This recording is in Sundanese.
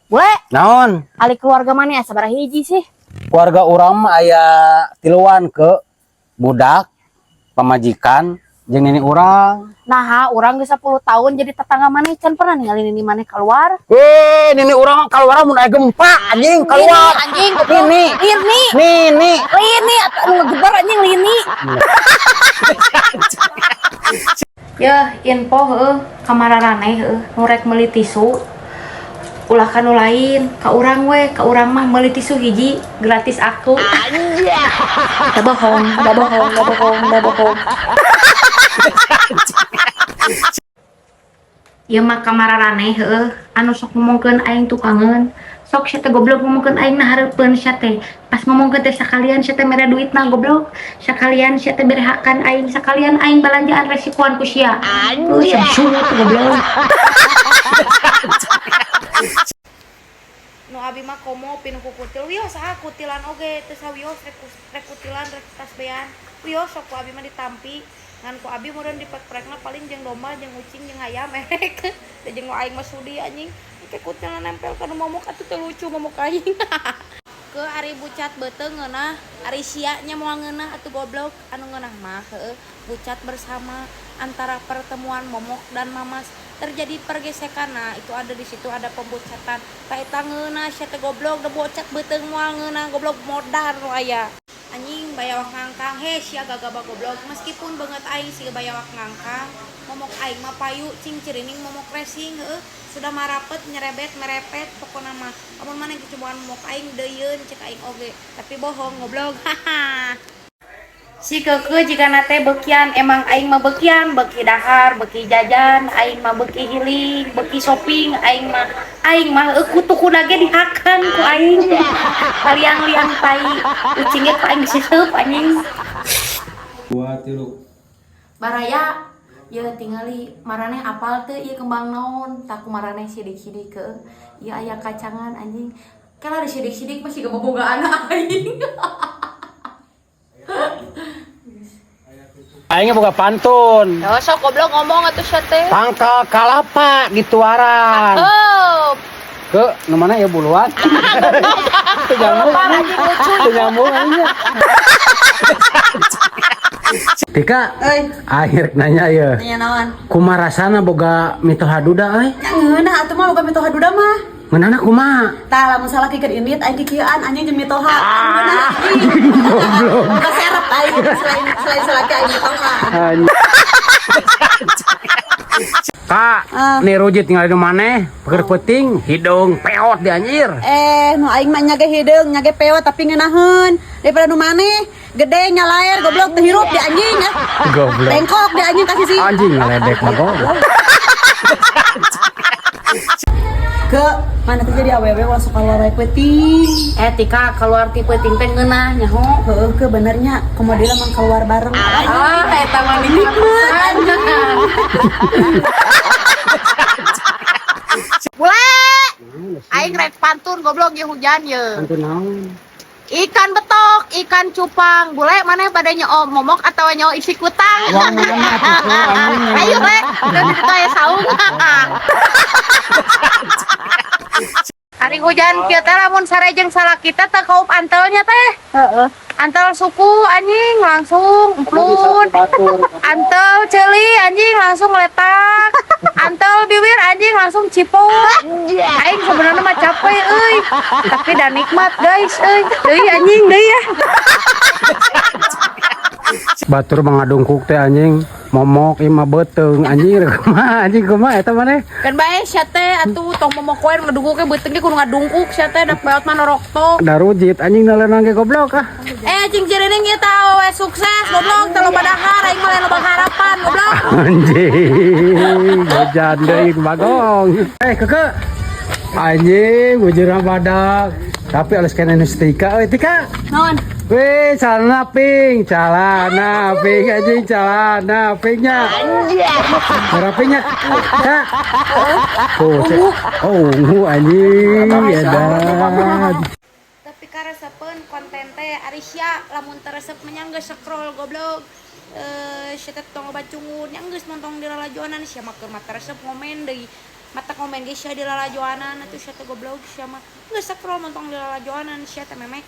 Bule, Naon? Ali keluarga mana ya sabaraha hiji sih? Keluarga urang mah aya tiluan ke budak, pamajikan, jeung nini urang. Nah, urang geus 10 tahun jadi tetangga maneh can pernah ningali nini maneh keluar. Eh, nini urang keluar mun aya gempa anjing keluar. Lini, anjing, goblok. Nini. Lini. Nini. Lini atuh anu ngegeber anjing lini. Yeuh, info heueuh kamararaneh heueuh nu rek meuli tisu ulah ka nu lain, ka urang we, ka urang mah meuli tisu hiji gratis aku. Da bohong, da bohong, da bohong, da bohong. Ieu mah kamararaneh heueuh anu sok ngomongkeun aing tukangeun. Sok sia teh goblok ngomongkeun aing na hareupeun sia teh. Pas ngomongkeun teh sakalian sia teh mere duitna goblok. Sakalian sia teh bere hakan aing, sakalian aing balanjaan resikoan ku sia. Sia surut goblok. Nu abi mah komo pinu ku kutil wios ah kutilan oge teu sawios rek rek kutilan rek tasbean wios sok ku abi mah ditampi ngan ku abi meureun dipek-prekna paling jeung domba jeung ucing jeung ayam erek da jeung nu aing mah sudi anjing ke kutilna nempel ka nu momok atuh teu lucu momok aing. Ke ari bucat beuteung ngeunah ari sia nya moal ngeunah atuh goblok anu ngeunah mah heueuh bucat bersama antara pertemuan momok dan mamas terjadi pergesekan. Nah, itu ada di situ ada pembucatan. Ta eta ngeunah sia teh goblok da bocat beuteung moal ngeunah goblok modar nu aya. Anjing bayawak ngangkang he sia gagabah goblok meskipun beungeut aing siga bayawak ngangkang momok aing mah payu cing cirining momok racing heueuh sudah marapet nyerebet merepet pokona mah amun maneh cobaan momok aing deuyeun cek aing oge tapi bohong goblok. Si keukeuh jigana teh beukian emang aing mah beukian beuki dahar beuki jajan aing mah beuki healing beuki shopping aing mah heueuh kutu kuda ge dihakan ku aing kaliang-liang tai ucing ge ku aing disiseup anjing. 2 3. Baraya ye tingali maraneh apal teu ieu kembang naon tah ku maraneh sidik-sidik heueuh ieu aya kacangan anjing kela disidik-sidik mah siga bobogaan aing. Aing boga pantun. Oh, sok goblok ngomong atuh sia teh. Tangkal kalapa dituaran. Cakep. Ke nu mana ya buluan? Teu nyambung. Teu nyambung anjing. Tika, Euy, akhir nanya ya. nanya naon? Kumaha rasana boga mitoha duda euy? Nya ngeunah atuh mah boga mitoha duda mah. Ngeunahna kumaha? Tah lamun salah kikeun indit aing kikieuan anjing jeung mitoha. Ngeunah anjing. Goblok. Boga serep aing selain salaki aing mitoha. Kak, nih rujit tinggal di maneh, keur peuting, hidung peot di anjir. Nu aing mah nya ge hideung, nya ge peot tapi ngeunaheun. Daripada nu maneh gede nyalaer goblok teu hirup di anjing ah. Goblok. Bengkok di anjing kasih sih. Anjing ngaledek mah goblok. Ke mana teh jadi awewe ulah sok keluar wae peuting. Tika keluar ti peuting teh ngeunah nyaho. Heueuh ke benernya komo deui lamun keluar bareng. Ah, eta mah Nikmat anjing. Bule, aing rek pantun goblok ye hujan ye. Pantun naon? Ikan betok, ikan cupang. Bule maneh pada nyoo momok atau nyoo isi kutang? Wong mana atuh anjing. Ayo le, dan di situ aya saung. Ari hujan kieu teh lamun sare jeung salaki teh teu kaup antelnya teh. Heeh. Antel suku anjing langsung emplun. Antel ceuli anjing langsung letak. Antel bibir anjing langsung cipok. Aing sebenarnya mah capek euy. Tapi dah nikmat guys euy. Deui anjing deui ya. Batur mangadungkuk teh anjing momok ieu mah beuteung anjing kumaha anjing kumaha eta maneh? Kan bae sia teh atuh tong momok wae ngadungkuk ge beuteung ge kudu ngadungkuk sia teh da peot mah noroktok. Darujit anjing naleunang ge goblok ah. Cing cirining ieu teh awewe sukses goblok teu loba dahar aing mah lain loba harapan goblok. Anjing hujan deui bagong. Keke. Anjing bujurna badak. Tapi alus keneh nu Tika euy Tika. Naon? Weh, celana pink anjing celana pinknya. Merah pinknya. Kak. Oh, oh, ungu anjing edan. Tapi karesepeun konten teh ari sia lamun teu resep mah nya geus scroll goblok. Sia teh tong loba cungun nya geus montong di lalajonan sia mah keur mah teu resep ngomen deui. Mata komen ge sia di lalajoanan atuh sia teh goblok sia mah. Geus scroll montong di lalajoanan sia teh memek.